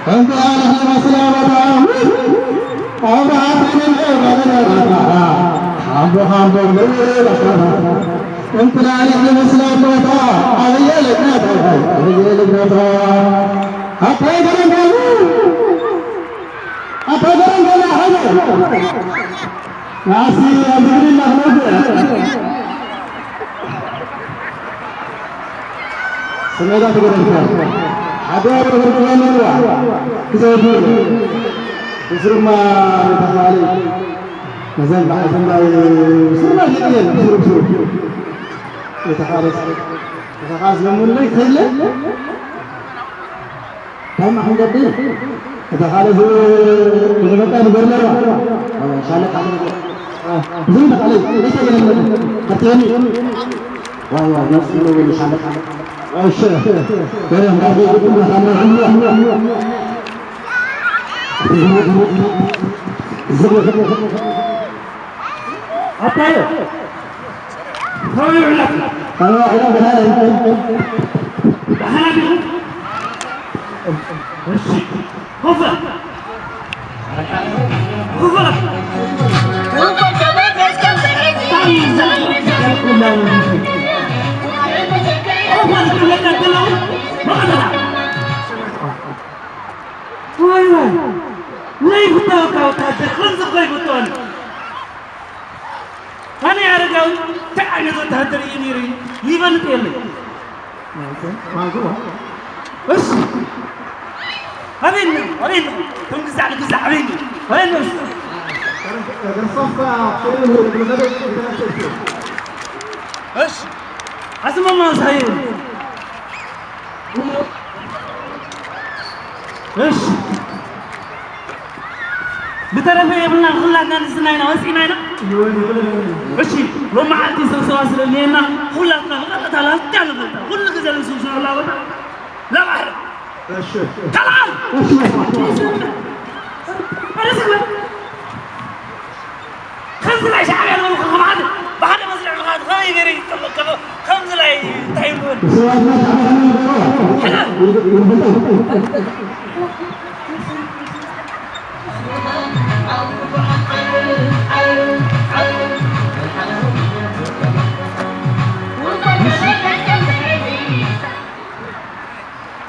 እንኳን ለሰላም መጣ። አብርሃም ተገኘ ባለዳታ። አቦ አቦ ለወረዳ። እንኳን ለሰላም መጣ። አብየ ለናታ። አብየ ለናታ። አባይ ገረንገሉ። አባይ ገረንገሉ። ናሲ አብዱላ ነው። ስሜዳ ተገደልካ ሓደ ተገደልካ ክዘዱ ብስርማ ተፋሊ ነዘን ባሕተን ባይ ስርማ ይቀየል ብስሩ ብስሩ የተኻለስ የተኻስ ለሙለይ ከለ ታይማ ክንገዲ እታ ካልእ ዝመጣ ንገርለባ ሻለቃ ብዙ ተቃለ ለሰገለ ከቴኒ ዋው ዋው ነፍስ ነው ወደ ሻለቃ እሺ ወደ ማገ አታየ ከመይ ውዕለትኩም? ከመይ ውዕለትኩም? ደሓን ዲኹም? እሺ። ኮፍ በል። ኮፍ በል። ኮፍ በል። ዋይ ዋይ። ናይ ፍታወካ ወታደር ከምዚ እኮ ይፍትወኒ። ኣነ ኣረጋዊ እንታይ ዓይነት ወታደር እዩ ነይሩ ይፈልጥ የለን። እሺ ኣበይና ኣበይና ከም ግዛዕ ንግዛዕ ኣበይና ኣበይና እሺ እሺ ኣስማማ ሳይን እሺ ብተረፈ የብልና ኩላትና ንስና ኢና ወፂና ኢና እሺ ሎመዓልቲ ሰብ ሰባ ስለዝኒኤና ኩላትና ብቐጥታ ላስታ ንፈልጣ ኩሉ ግዜ ንስብስበላ ቦታ ለባህር ካልዓል ከምዚ ናይ ሻዕብያ ዝበሉ ከማዓት ብሓደ መስርዕ ምኻድ ከመይ ገይረ ይጠመቀሎ ከምዚ ናይ እንታይ ይብልዎ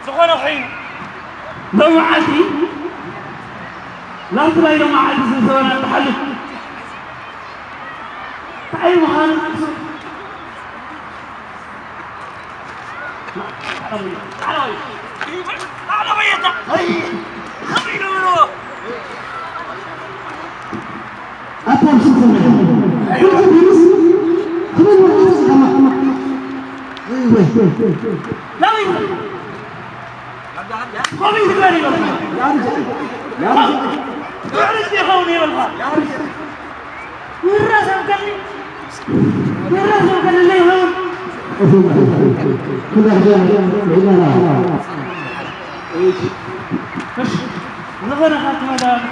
ዝኾነ ኮይኑ ሎመዓልቲ ናብቲ ናይ ሎመዓልቲ ስብሰባና ንሓልፍ እንታይ ምዃኑ ዝኾነ ካብቲ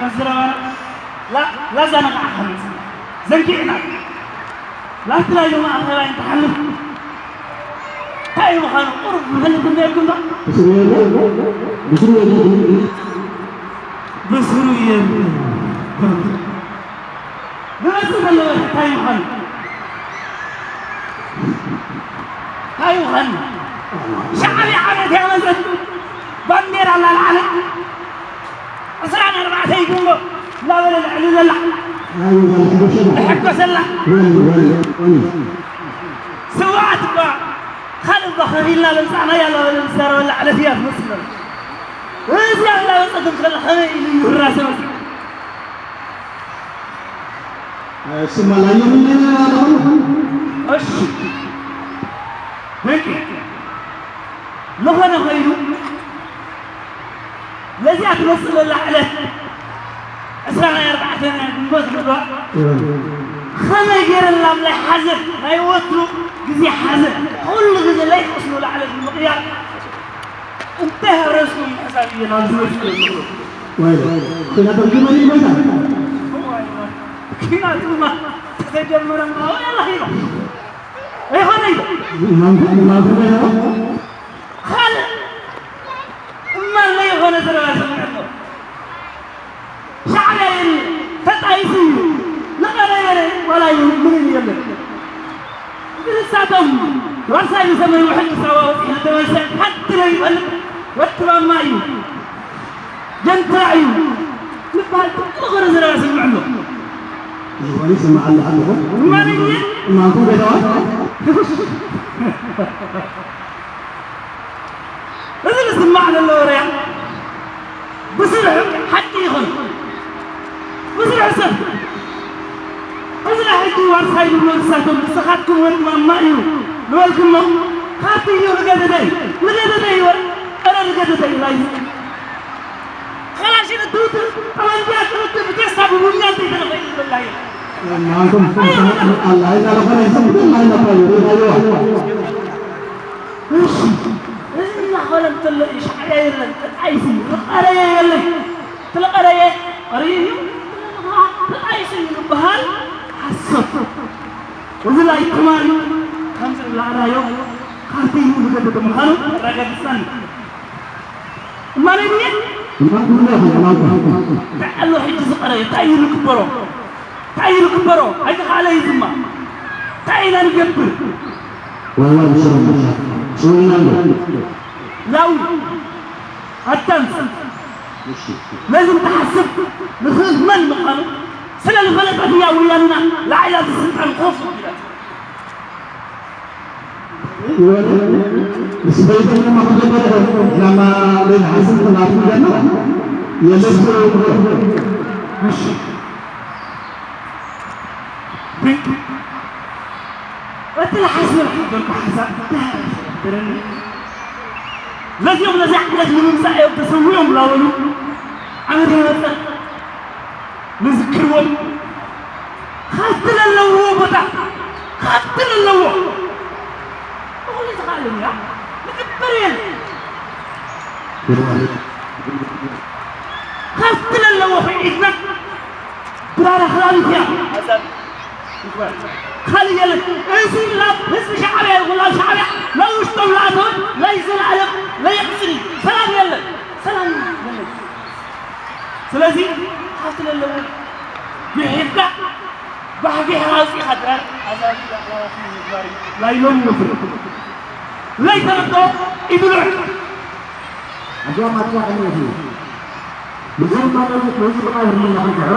መዛረባ ላዛ ነቕዓ ሓምስ ዘንጊዕና ላትላዩ ማእኸላይ እንትሓልፍ እንታይ ምዃኑ ቁሩብ ዝፈልጥ እኒአኩም ዶ? ብስሩ የለ ብስሩ የለ ብስሩ የለ ዝመፅእ ዘሎ እንታይ ምዃኑ እንታይ ምዃኑ ሻዕብያ ዓብየት እያ መፅእ ባንዴራ እናልዓለ ዕስራን ኣርባዕተን ይግንጎ እናበለ ልዕሊ ዘላ ዝሕጎሰላ ስውኣት እኳ ካልእ እኳ ከፊልና ለምፃእናያ እናበለ ዝዛረበላ ዕለት እያ ትመስል እዚኣ እናመፀት እንከላ ከመይ ኢሉ ይህራሰ መፅእ ስማ ላየምንና እሺ ደቂ ዝኾነ ኸይኑ ነዚኣ ትመስል ዘላ ዕለት ዕስራን ኣርባዕተን ግንቦት ንግባ ከመይ ገይረ ላም ናይ ሓዘን ናይ ወትሩ ግዜ ሓዘን ኩሉ ግዜ ለይቁስሉ ላዕለት ንምቕያር እንታይ ሃረስኩም ምሕሳብ እየ ናብ ዝመስል ኩናት ኣምኪመን ይበዛ ኩናት ድማ ተጀመረ ምናምን ኣላኺ ኣይኾነ እዩ ካልእ እማ ዘይኾነ ዘረባ ሰምዐና ሻዕብያ የለ፣ ተጣይሱ እዩ፣ ዝቐረየ ዋላ እዩ፣ ምንም የለን። ንሳቶም ዋርሳይ ዝሰመዩ ውሕድ ሳዋ ወፂኡ ዝተመልሰ ሓንቲ ነው ይፈልጥ፣ ወዲ ማማ እዩ፣ ጀንትራ እዩ ንበሃል ጥቕጥቕ ዝረባ ስምዕ ኣሎ። ዝኾነ ይስማዕ ኣሎ ኣለኹ። ማን እዩ? ማንኩም ቤተዋ? እዚ ዝስማዕ ዘሎ ወረያ ብስርሑ ሓቂ ይኹን ብስርሑ ሰብ እዚ ናይ ሕጂ ዋርሳይ ዝብሎ ንሳቶም ንስኻትኩም ወዲ ማማ እዩ ዝበልኩሞ ካብቲ እዩ ንገደደይ ንገደደይ ይበል። ኧረ ንገደደይ ኢላ እዩ። ከላሽን እትውት ጠመንጃ ትውት ብቴስታ ብቡኛ ዘይተረፈ ይበላ እዩ። ማንኩም ኣላ ኢላ ለኾነ ይሰምትን ኣይነፋ ይበላ እሺ፣ እዚ እናኾነ እንተሎ እዩ ሻዕብያ የለን፣ ተጣይሱ እዩ፣ ዝቐረየ የለን። ስለቐረየ ቀሪዩ እዩ፣ ተጣይሱ እዩ ዝበሃል ሓሶት። እዚ ላይ ትማሊ ከምዚ ዝለዓልናዮ ካርተይኡ ዝገደደ ምዃኑ ረጋግጸኒ። እማነ ድየ? እንታይ ኣሎ ሕጂ ዝቐረየ? እንታይ እዩ ዝግበሮ? እንታይ እዩ ዝግበሮ? ኣይተኻእለ እዩ ድማ። እንታይ ኢና ንገብር? ዋላ ብስሩ ሽውና ኣሎ። ላው ኣዳምፅ። ነዚ እንትሓስብ ንኽእል መን ምዃኑ ስለ ዝፈለጠት እያ ወያንና ላዕላ ዝስልጣን ኮፍ ኣቢላቶ። በቲ ዝሓስብ ሓደርኩ ሓሳብ እንታይ ሓሳብ ነበረኒ? ነዚኦም ነዚ ዓይነት ንምምፃእ እዮም ተሰዊኦም ላበሉ ዓመት ይመፀ ንዝክርዎም ካብቲ ለለዎ ቦታ ካብቲ ለለዎ ብኹሉ ዝኸኣለኒ እያ ንግበር እየን ካብቲ ለለዎ ኺዒድና ብራራ ክላሊት እያ ካልእ የለን። እዚ ናብ ህዝቢ ሻዕብያ ይኹን ናብ ሻዕብያ ናብ ውሽጦም ዝኣተወ ናይ ዘላለም ለየቕፅል እዩ። ሰላም የለን። ሰላም የለን። ስለዚ ሃብቲ ለለዎ ብሒፍካ ባሕቢሕኻ ኣውፂእኻ ድራር ኣዛዚ ኣሕዋት ምግባር እዩ። ናይ ሎሚ ወፍሪ ለይተረድኦ ይብልዕ። እዚኦም ኣጥያ ከመይ እዩ? ብዘይ ማለሊት ነዚ ብቓ ይርምና ክንትሕሮ?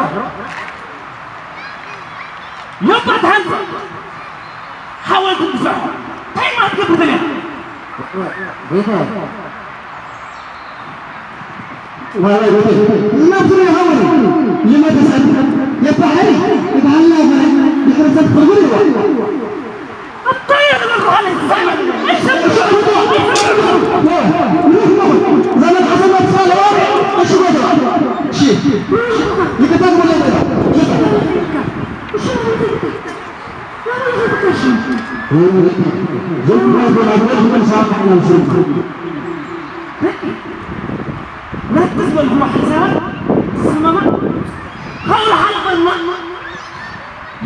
ዮባ ትሓንጽ ሓወልቲ ትሰርሖ እንታይ ማለት ገብርተን እያ? ቤተ ዋይ ዋይ ቤተ እናብስሩ ይሃወል ይመተሰብ የባሕሪ ይባህልና ይባህል ይሕረሰብ ትርጉም ይዋ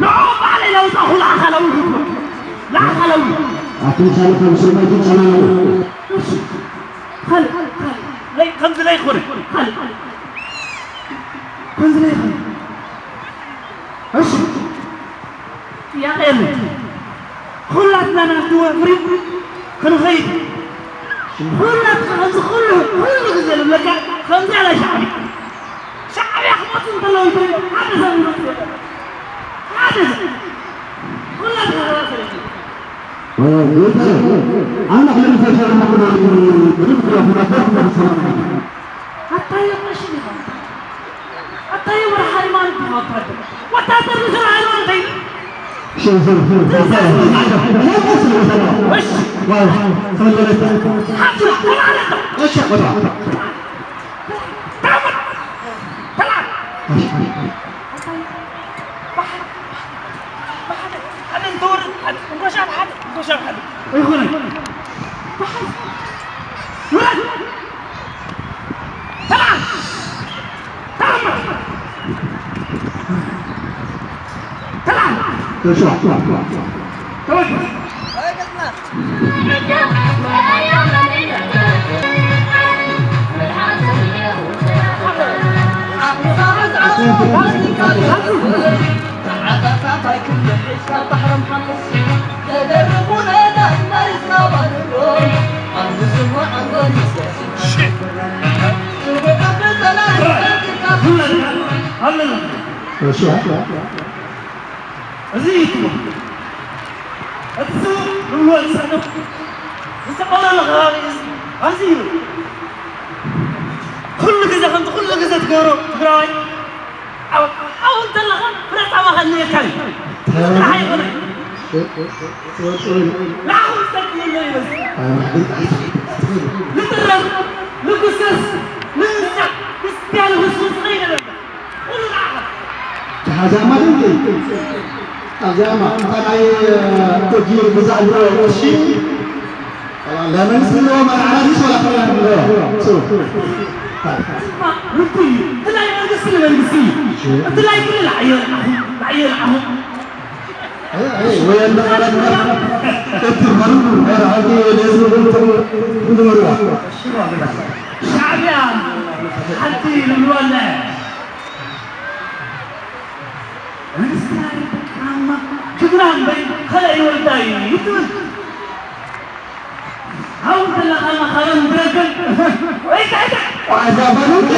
ንዕኡ ባዕለይ ለውጣኹ ለኣኻለዊ ግብር ለኣኻለዊ ኣቶም ሳለ ከም ስርመቱ ጸናነቱ ካልእ ካልእ ለይ ከምዚ ለይኮነ ካልእ ከምዚ ለይኮነ እሺ ጥያቄ የለን። ኩላትና ናብቲ ወፍሪ ክንኸይድ ኩላትና ከምዚ ኩሉ ኩሉ ግዜ ዝብለካ ከምዚ ኣላ ሻዕብያ ሻዕብያ ክመፁ እንተለዉ ይትብል ሓደ ሰብ ይመፅእ ሓደ ሰብ ኩላትና ተባሰለች ኣታዮ ቀሺ ዲኻ ኣታዮ ወረ ሃይማኖት ዲኻ ወታደር ወታደር ንስራ ሃይማኖት ኣይ እዚ እዩ ትብሉ። እቲ ስሙ ንብሎ ዝጸንሕ ዝተቐለለ ከባቢ እዚ ኣዝዩ እዩ። ኩሉ ግዜ ከምቲ ኩሉ ግዜ ትገብሮ ትግራዋይ ዓው ዓው እንተለኻ ፍረ ጻማኻ እኒኤካ እዩ። ጥራሕ ኣይኮነን። ንዓኹም ዝጠቅም ኣሎ ይመስል። ንጥረፍ፣ ንጉሰስ፣ ንንሳዕ፣ ንስቲያ፣ ንጉስጉስ ኸይነበርና። ኩሉ ንዓኻ። ጃሃዛማ ድንቂ ኣብዚኣማ እንታይ ናይ እጅ ብዛዕባ ቅርሺ ለመንግስቲ ኣለዎ መርዓራዲስ ወላ ክላ ኣለዎ ርዱይ እዩ። እቲ ናይ መንግስቲ ንመንግስቲ እዩ። እቲ ናይ ክልል ዓዮ ንዓኹም፣ ዓዮ ንዓኹም። ሻዕብያ ሓንቲ ንብልዋ ኣለና። መንግስትና ይጠቅዓማ ጅግና እምበይ ካልእ ይወልዳ እዩ ትብል። ኣብኡ ዘለኻ መኻረን ብረግን ወይ እንታይ እንታይ ዋዛ በሉት።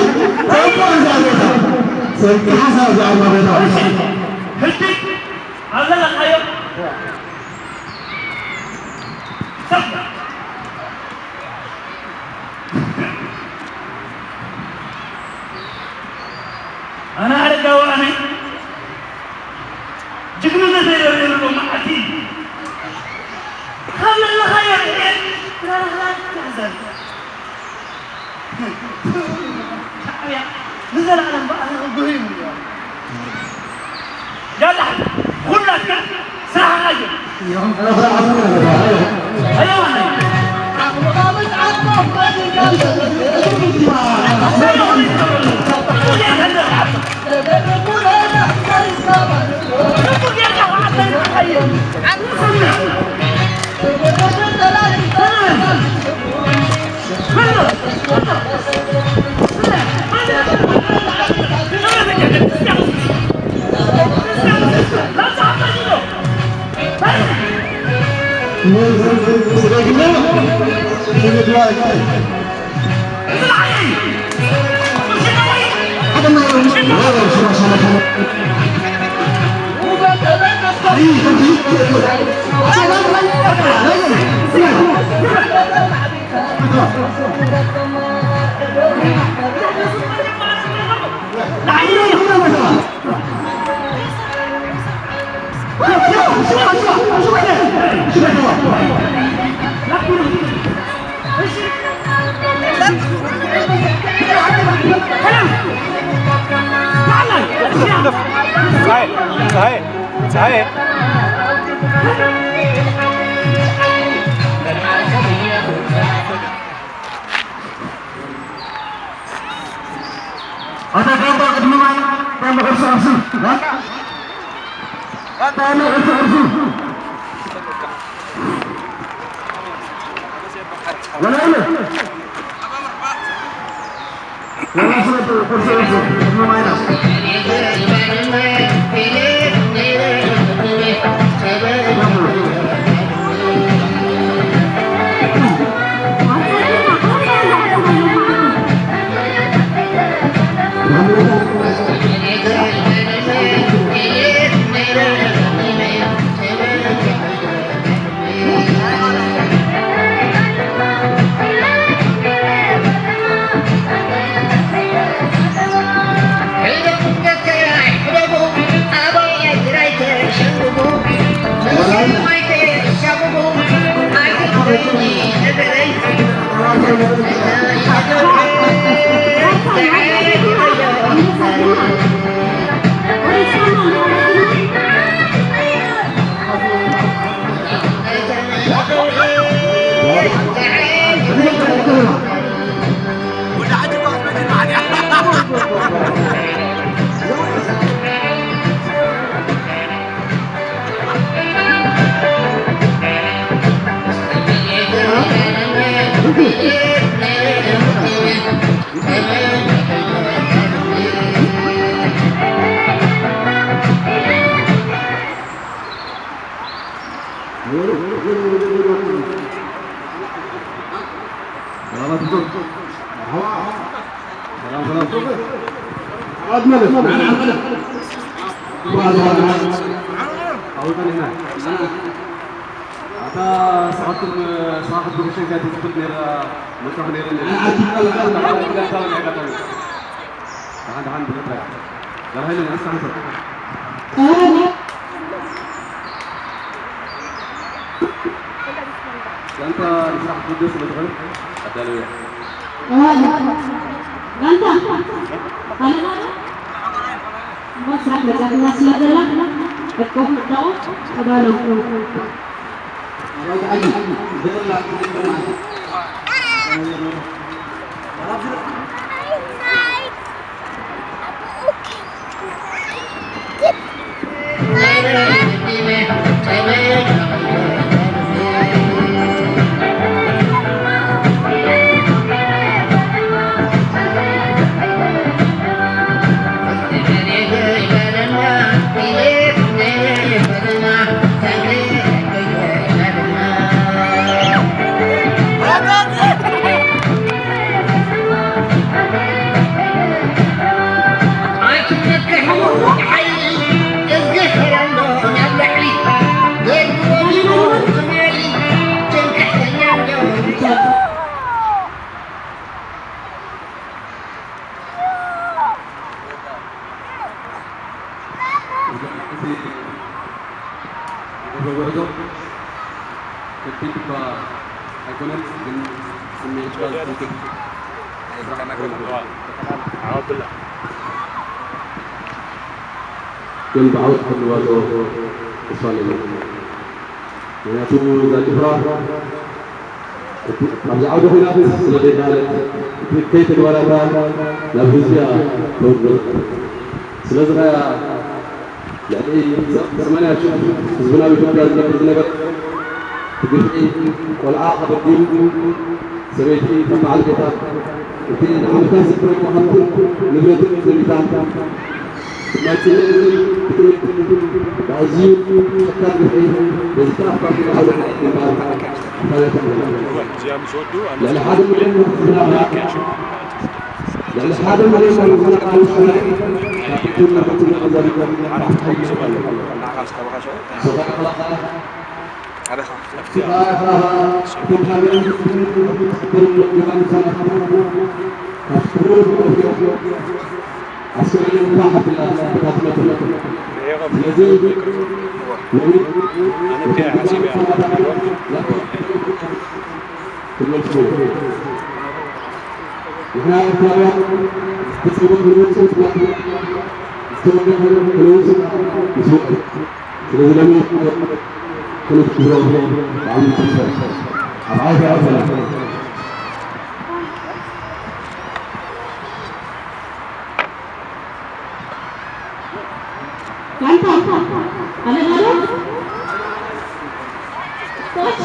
ሰንቆ እዛ ቤታ ሰንቂ ሓሳብ ዝኣማ ቤታ ሕጂ ኣብ ዘለኻዮ ሰብ ኣነ ኣረጋዊ ኣነ ጅግንነት የብሉ መዓልቲ ካብ ዘለኻዮ ርሕየት ትራራራ ትሕዘን ሻዕብያ ንዘለዓለም ብኣኻ ክጉህዩ ያላ ኩላትካ ስራሕኻ እዩ። ፀሐይ፣ ፀሐይ፣ ፀሐይ። ኣታ ጋንታ ቅድሚ ማይ ጋንታ ቅርሲ ቅርሲ ጋንታ ጋንታ ያለ ቅርሲ ቅርሲ ወላይለ ወላይለ ቅርሲ ቅርሲ ቅድሚ ማይና ማለት ንዓና ኣብ ቀደም ክቡራት ኣሕዋትና፣ ኣብኡ ጸኒሕና። ኣታ ንስኻትኩም፣ ንስኻ ክትብሉ ሸንካ ትዝብጥ ነይራ፣ መጽሓፍ ነይረኒ። ኣታ፣ ኣታ፣ ኣታ፣ ኣታ፣ ኣታ፣ ኣታ፣ ኣታ፣ ደሓን፣ ደሓን፣ ብልጽ። ደሓን፣ ንስኻ ንስኻ። ጋንታ ንስራሕ ክትውድእ ስለ ዝኾነ ኣዳለውያ። ጋንታ፣ ኣነ ማለት እሞ ስራሕ መጻትና ስለ ዘላ፣ ዕቆ ምዕዳቑ ተዳለውኩ። እዚ ጉዕዞ ከቢድ እኳ ኣይኮነን፣ ግን ስምዒትካ ዝትንክፍ ስራሕ ኮይኑ። ግን ብዓወት ክህልዋ ተስፋ ኣለኒ። ምኽንያቱ እዛ ጭፍራ እቲ፣ ኣብዚ ዓውደ ኲናት ስለ ዘይከኣለት፣ እቲ ከይተግባራታ ናብ ህዝቢ እያ ተውግዕ። ስለዚ ኸኣ ልዕሊ ሰማንያ ሽሕ ህዝብና ኣብ ኢትዮጵያ ዝነብር ዝነበረ፣ እቲ ግፍዒ፣ ቆልዓ ተበዲሉ፣ ሰበይቲ ካብ በዓል ቤታ፣ እቲ ንዓመታት ዘፍረይዎ ሃብትን ንብረትን ዘሚታ፣ ብማይ ጽምእን ብጥሜትን ብኣዝዩ ጨካን ግፍዒ በዚ ከኣ ኣብ ባርካ ዓውደ ግንባር ኣሳልጣ። ልዕሊ ሓደ ሚልዮን ህዝብና፣ ልዕሊ ሓደ ሚልዮን ህዝብና፣ ካብ ቤቱን ንብረቱን ዘሚታ፣ ንሕና ኤርትራውያን ብጸሎት ንወጽእ ጽባሕ ዝተወደበ ክንውጽእ ምስ ውዕል። ስለዚ ሎሚ ክንክብሮ ብዓቢይ ተስፋ ኣብ ዓወት ዓወት ሰላም። ጋንታ ኣለና ዶ? ኮች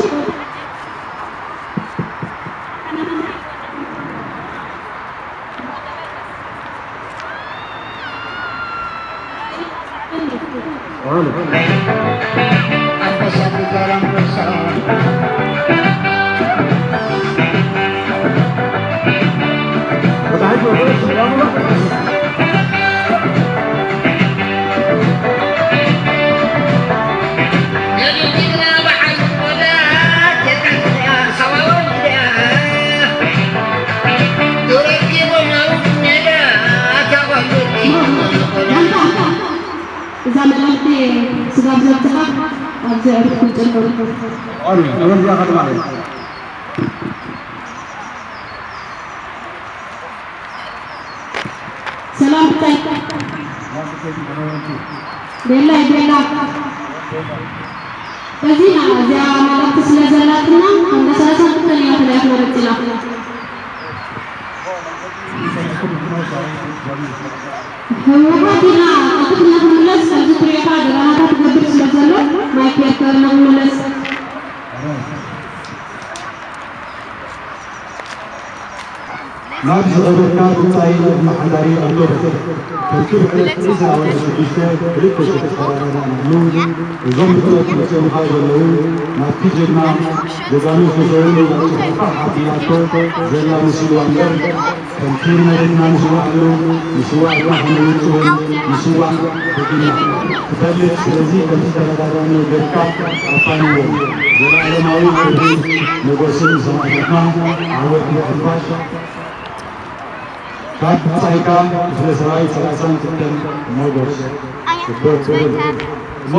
እዛ መልእኽቲ ስጋብ ዘብጽሓ ኣብዚ ኣዕሩኽ ክንጽንሑ። ኣሉ፣ ወዚያ ከተማ። ሰላም ብታይ። ቤላ፣ ቤላ። በዚና እዚኣ መልእኽቲ ስለ ዘላትና፣ እንደ ሰላሳ ክልተ ኢና ተለያትና መጺና። ህወሓት ኢና ቀልጢፍና ክንምለስ፣ ከምዚ ትሪኦኻ ደበናታት ትገብር ስለ ዘሎ፣ ማይክ የርከበና ክንምለስ። ናብ ዝኸበርካ ብጻይ መሓዳሪ ኣርቶዶክስ፣ ከርኪብ ዕለት ዕስራ ወርሒ ሽዱሽተ ክልተ ሽሕ ተራዳእና ንብሉ። እዞም ብጸሎት መጺኦምኻ ዘለዉ ናብቲ ጀግና ጀጋኑ ዝተሰውኡ ነዛ ጽሑፋ ሓቢራቶ ዘላ መሲልዋ እምበር፣ ከምቲ መሬትና ንስዋእሉ፣ ንስዋእትና ክንውጽውን ንስዋእ ደጊምና ትፈልጥ። ስለዚ ከምቲ ተረዳዳእናዮ ጌርካ ኣፋንዎ። ዘለኣለማዊ ክብሪ ሞገስን ንሰማእታትና። ዓወት ንሓፋሽ። ካብ ብጻይካ ክፍለ ሰራዊት ሰላሳን ክልተን ሞጎስ። ጽቡቕ፣ ጽቡቕ። እሞ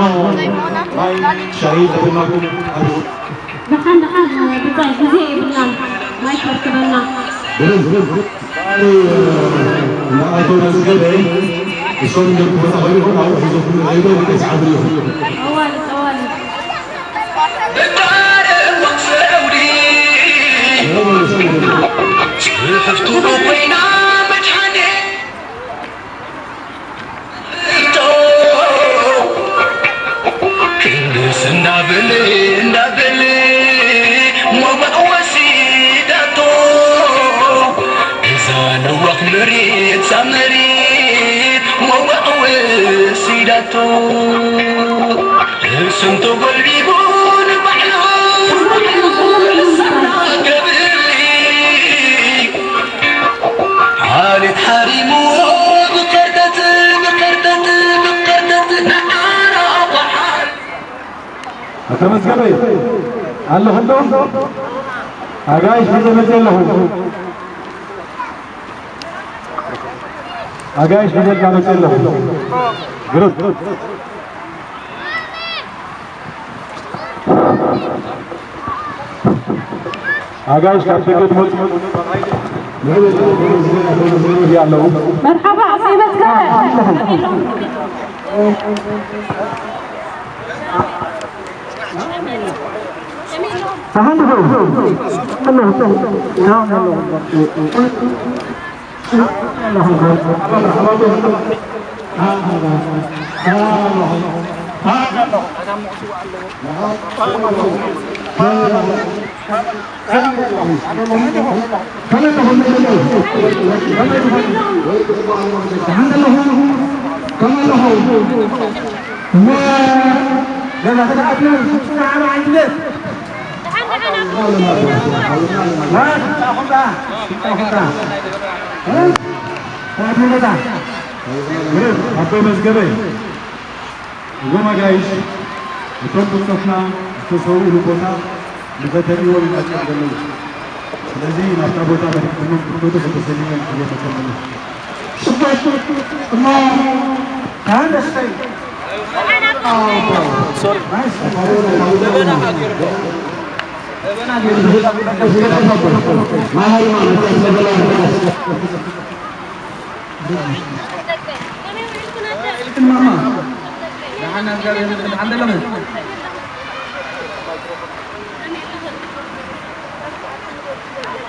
ማይ ሻሂ ተብልናኩም ኣብ ደሓን፣ ደሓን፣ ብጻይ፣ ግዜ የብልናን። ማይ ከርክበና። ብርዝ፣ ብርዝ። ዛሬ፣ እ፣ ንኣቶ መዝገበ እሶም እንደም ቦታ ኸይዱ፣ ኣብኡ ሒዞም ክምለሱ ኣይዶ፣ ብደስ ዓብሪ ይኹን። ጠዋሊ፣ ጠዋሊ። ጽሕፍቱ ኮይና መድሓኔ ክንስ እንዳብል እንዳብል ሞባእ ወሲዳቶ። እዛ ነዋኽ መሬት፣ እዛ መሬት ሞባእ ወሲዳቶ። ርእሶም ተጎልቢቡ ንባዕሉ ርእስና ገብሪ። ዓሌት ሓሪሙ ብከርተት፣ ብከርተት፣ ብከርተት ንዓና ቆሓል። ኣቶ መዝገበይ፣ ኣለኹ ዶ? ኣጋይሽ ሒዘ መፅእ ኣለኹ። ኣጋይሽ ሒዘልካ መፅእ ኣለኹ። ግሩፕ። ኣጋይሽ ካብ ደገ ትመፁ ኣለዉ። መርሓባ፣ ኣቶ ይመስገን። ኣቦ መዝገበ፣ እዞም ኣጋይሽ እቶም ብጾትና ዝተሰውእሉ ቦታ ንኸተርእይዎም ኢና ጸገም ዘለዉ። ስለዚ ናብታ ቦታ መሪሕኩሞም ክትከዱ ከተሰልዮም ክብለኩም ከለኹ። ጽቡቕ እሞ ተሃንደስተይ።